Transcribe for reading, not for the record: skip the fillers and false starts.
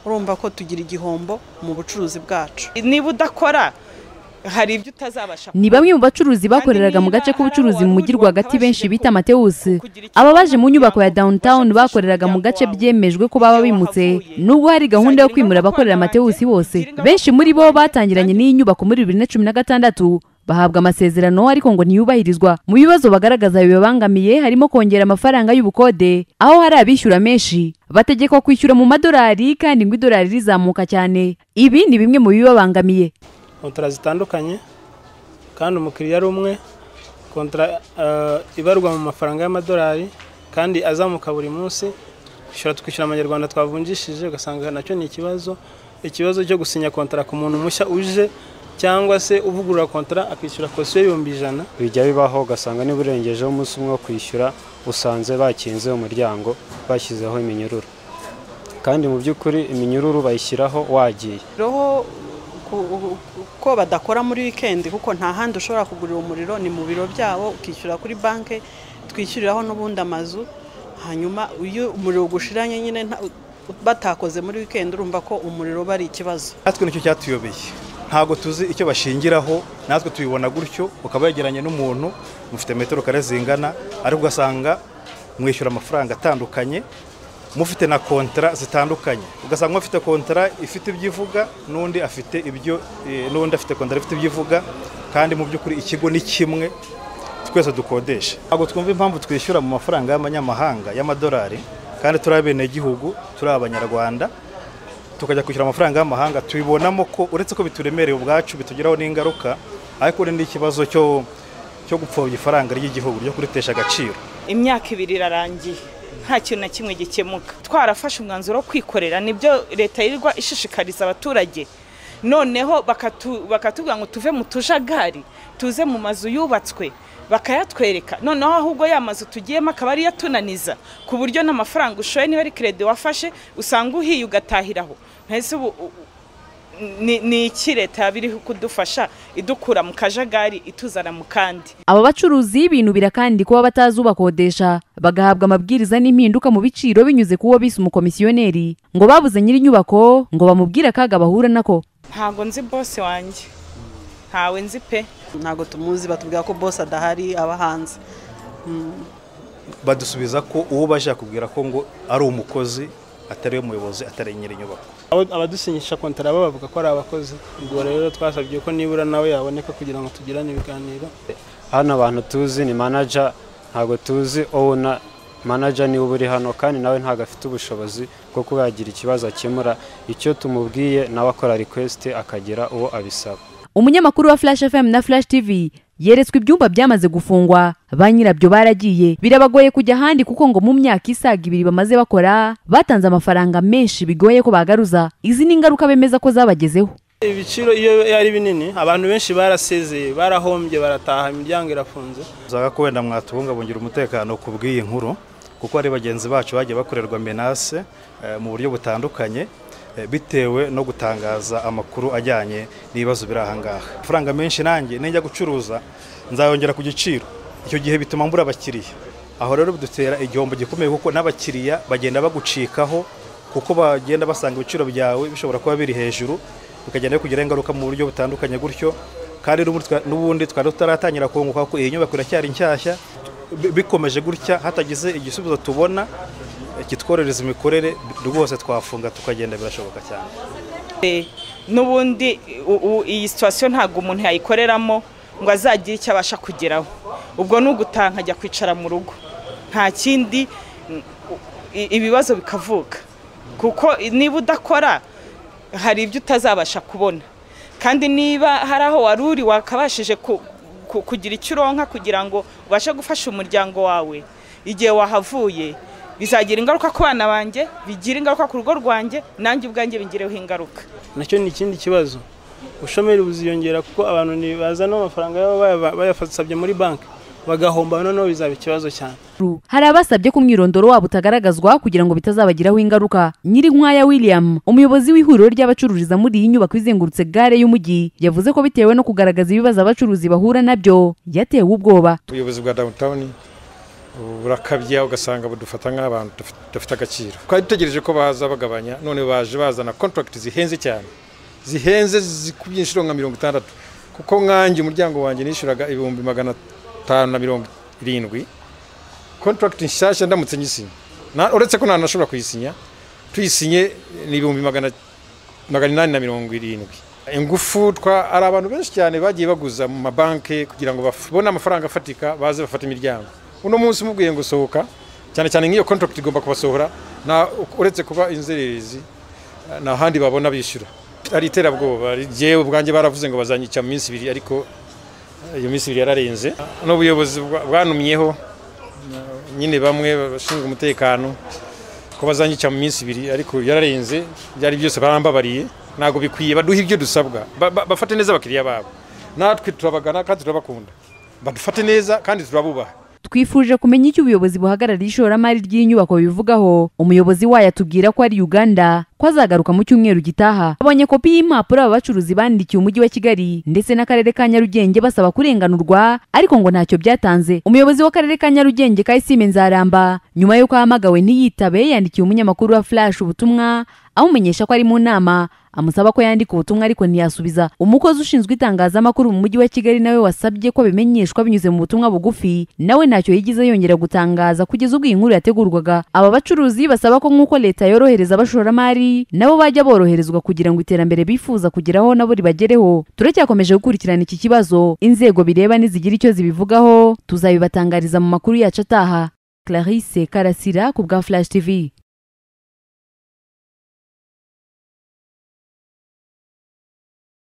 Urumva ko tugira igihombo mu bucuruzi bwacu. Niba udakora hari ibyo utazabasha. Ni bamwe mu bacuruzi bakoreraga mu gace k'ubucuruzi mu mujyi rwagati benshi bita Mateus. Aba baje mu nyubako ya Downtown bakoreraga mu gace byemejwe ko baba bimutse, nubwo hari gahunda yo kwimura abakorera Mateus bose. Benshi muri bo batangiranye n'iyi nyubako muri 2016 bahabwa amasezerano ariko ngo ntiyubahirizwa. Mu bibazo bagaragaza bibabangamiye harimo kongera amafaranga y'ubukode, aho hari abishyura menshi bategekwa kwishyura mu madolari kandi ngo idolari rizamuka cyane. Ibi ni bimwe mu bibabangamiye. Kontra zitandukanye kandi umukiriya ari umwe, kontra ibarwa mu mafaranga y'amadolari kandi azamuka buri munsi. Kwishyura tukishyura amanyarwanda twavunjishije, ugasanga nacyo ni ikibazo. Ikibazo cyo gusinya kontra ku muntu mushya uje cyangwa se uvugurura kontra akishyura kosiyo 100,000. Bijya bibaho ugasanga niba urengejeho umunsi umwe wo kwishyura usanze bakinze umuryango bashyizeho iminyururu, kandi mu by'ukuri iminyururu bayishyiraho wagiye. Roho ko badakora muri weekend kuko nta handi ushobora kugurira umuriro, ni mu biro byabo ukishyura kuri banke, twishyuriraho n'ubundi amazu. Hanyuma iyo umuriro ugushiranye nyine batakoze muri weekend, urumva ko umuriro bari ikibazo. Natwe nicyo cyatuyobeye, ntago tuzi icyo bashingiraho, natwe tubibona gutyo. Ukaba yegeranye n'umuntu mufite metero kare zingana, ariko ugasanga mwishyura amafaranga atandukanye, mufite na kontra zitandukanye. Ugasanga mufite kontra ifite ibyo ivuga n'undi afite ibyo, n'undi afite kontra ifite ibyo ivuga, kandi mu by'ukuri ikigo ni kimwe twese dukodesha. Ntabwo twumva impamvu twishyura mu mafaranga y'amanyamahanga y'amadolari kandi turi abenegihugu, turi abanyarwanda, tukajya kwishyura amafaranga y'amahanga. Tubibonamo ko uretse ko bituremereye ubwacu bitugiraho n'ingaruka, ariko ni n'ikibazo cyo gupfobya ifaranga ry'igihugu, ryo kuritesha agaciro. Imyaka ibiri irarangiye nta kintu na kimwe gikemuka. Twarafashe umwanzuro wo kwikorera, nibyo leta yirirwa ishishikariza abaturage. Noneho bakatubwira ngo tuve mu tujagari tuze mu mazu yubatswe, bakayatwereka. Noneho ahubwo ya mazu tugiyemo akaba ari yatunaniza, ku buryo n'amafaranga ushoye niba ari credit wafashe usanga uhiye ugatahiraho. Ntese ubu ni iki leta yabiri kudufasha idukura mu kajagari ituzana mu kandi. Aba bacuruzi ibintu kandi kuba batazi ubakodesha bagahabwa amabwiriza n'impinduka mu biciro binyuze kuwo bise umukomisiyoneri, ngo babuze nyiri nyubako ngo bamubwire akaga bahura nako. Ntago nzi boss wanjye, ntawe nzi pe, ntago tumuzi, batubwira ko boss adahari aba hanze. Badusubiza ko uwo baje kubwira ko ngo ari umukozi atari umuyobozi atari nyiri nyubako. Abadusinyisha kontara bavuga ko ari abakozi. Ubwo rero twasabye ko nibura nawe yaboneka kugira ngo tugirane ibiganiro. Hano abantu tuzi ni manager, ntago tuzi owner. Manager ni uri hano kandi nawe ntago afite ubushobozi bwo kuba yagira ikibazo akemura. Icyo tumubwiye nawe akora request akagira uwo abisaba. Umunyamakuru wa Flash FM na Flash TV yeretswe ibyumba byamaze gufungwa, ba nyirabyo baragiye. Birabagoye kujya ahandi kuko ngo mu myaka isaga ibiri bamaze bakora batanze amafaranga menshi bigoye ko bagaruza. Izi ni ingaruka bemeza ko zabagezeho. Ibiciro iyo yari binini, abantu benshi barasezeye, barahombye, barataha, imiryango irafunze. Zaga ko wenda mwatubungabungira umutekano ku bw'iyi nkuru, kuko ari bagenzi bacu bagiye bakorerwa menace mu buryo butandukanye bitewe no gutangaza amakuru ajyanye n'ibibazo biri aha ngaha. Amafaranga menshi nanjye ninjya gucuruza nzayongera ku giciro, icyo gihe bituma mbura abakiriya. Aho rero bidutera igihombo gikomeye kuko n'abakiriya bagenda bagucikaho, kuko bagenda basanga ibiciro byawe bishobora kuba biri hejuru, bikagenda bikugiraho ingaruka mu buryo butandukanye gutyo. Kandi n'ubundi twari tutaratangira kunguka kuko iyi nyubako iracyari nshyashya. Bikomeje gutya hatagize igisubizo tubona kitworereza imikorere, rwose twafunga tukagenda, birashoboka cyane. N'ubundi iyi situation ntago umuntu yayikoreramo ngo azagire icyo abasha kugeraho. Ubwo n'ugutaha nkajya kwicara mu rugo, nta kindi, ibibazo bikavuka. Kuko niba udakora hari ibyo utazabasha kubona, kandi niba hari aho wari uri wakabashije kugira icyo uronka kugira ngo ubashe gufasha umuryango wawe, igihe wahavuye bizagira ingaruka ku bana banjye, bigira ingaruka ku rugo rwanjye, nanjye ubwanjye bingireho ingaruka. Nacyo ni ikindi kibazo. Ubushomeri buziyongera kuko abantu ntibazana amafaranga yabo bayafasabye muri banki bagahomba, noneho bizaba ikibazo cyane. Hari abasabye ko umwirondoro wabo utagaragazwa kugira ngo bitazabagiraho ingaruka. Nyirinkwaya William, umuyobozi w'ihuriro ry'abacururiza muri iyi nyubako izengurutse gare y'umujyi, yavuze ko bitewe no kugaragaza ibibazo abacuruzi bahura nabyo yatewe ubwoba. Ubuyobozi bwa Downtown Burakabya, ugasanga budufata nk'abantu dufite agaciro. Twari dutegereje ko baza bagabanya, none baje bazana contract zihenze cyane, zihenze zikubye inshuro nka 60, kuko nkanjye umuryango wanjye nishyuraga 570,000. Contract nshyashya ndamutse nyisinya, uretse ko ntanashobora kuyisinya, tuyisinye ni 870,000. Ingufu ari abantu benshi cyane bagiye baguza mu mabanki kugira ngo babone amafaranga afatika baze bafate imiryango. Uno munsi mubwiye ngo sohoka, cyane cyane nk'iyo contract igomba kubasohora, uretse kuba inzererezi nta handi babona bishyura. Ari iterabwoba, jewe ubwanjye baravuze ngo bazanyica mu minsi 2, ariko iyo minsi 2 yararenze. N'ubuyobozi bwanumyeho nyine bamwe bashinzwe umutekano ko bazanyica mu minsi 2, ariko yararenze. Byari byose barambabariye, ntago bikwiye. Baduha ibyo dusabwa, bafate neza abakiriya babo, natwe turabagana kandi turabakunda, badufate neza kandi turabubaha. Twifuje kumenya icyo ubuyobozi buhagarariye ishoramari ry'inyubako bivugaho. Umuyobozi wayo atubwira ko ari Uganda, ko azagaruka mu cyumweru gitaha. Abonye kopi y'impapuro aba bacuruzi bandikiye umujyi wa Kigali ndetse n'akarere ka Nyarugenge basaba kurenganurwa, ariko ngo ntacyo byatanze. Umuyobozi w'akarere ka Nyarugenge Kayisime Nzaramba, nyuma y'uko ahamagawe ntiyitabe, yandikiye umunyamakuru wa Flash ubutumwa amumenyesha ko ari mu nama, amusaba ko yandika ubutumwa ariko ntiyasubiza. Umukozi ushinzwe itangazamakuru mu mujyi wa Kigali nawe wasabye ko bimenyeshwa binyuze mu butumwa bugufi, nawe ntacyo yigize yongera gutangaza kugeza ubwo iyi nkuru yategurwaga. Aba bacuruzi basaba ko nk'uko leta yorohereza abashoramari, nabo bajya boroherezwa kugira ngo iterambere bifuza kugeraho nabo ribagereho. Turacyakomeje gukurikirana iki kibazo, inzego bireba nizigira icyo zibivugaho tuzabibatangariza mu makuru yacu ataha. Clarisse Karasira ku bwa Flash TV.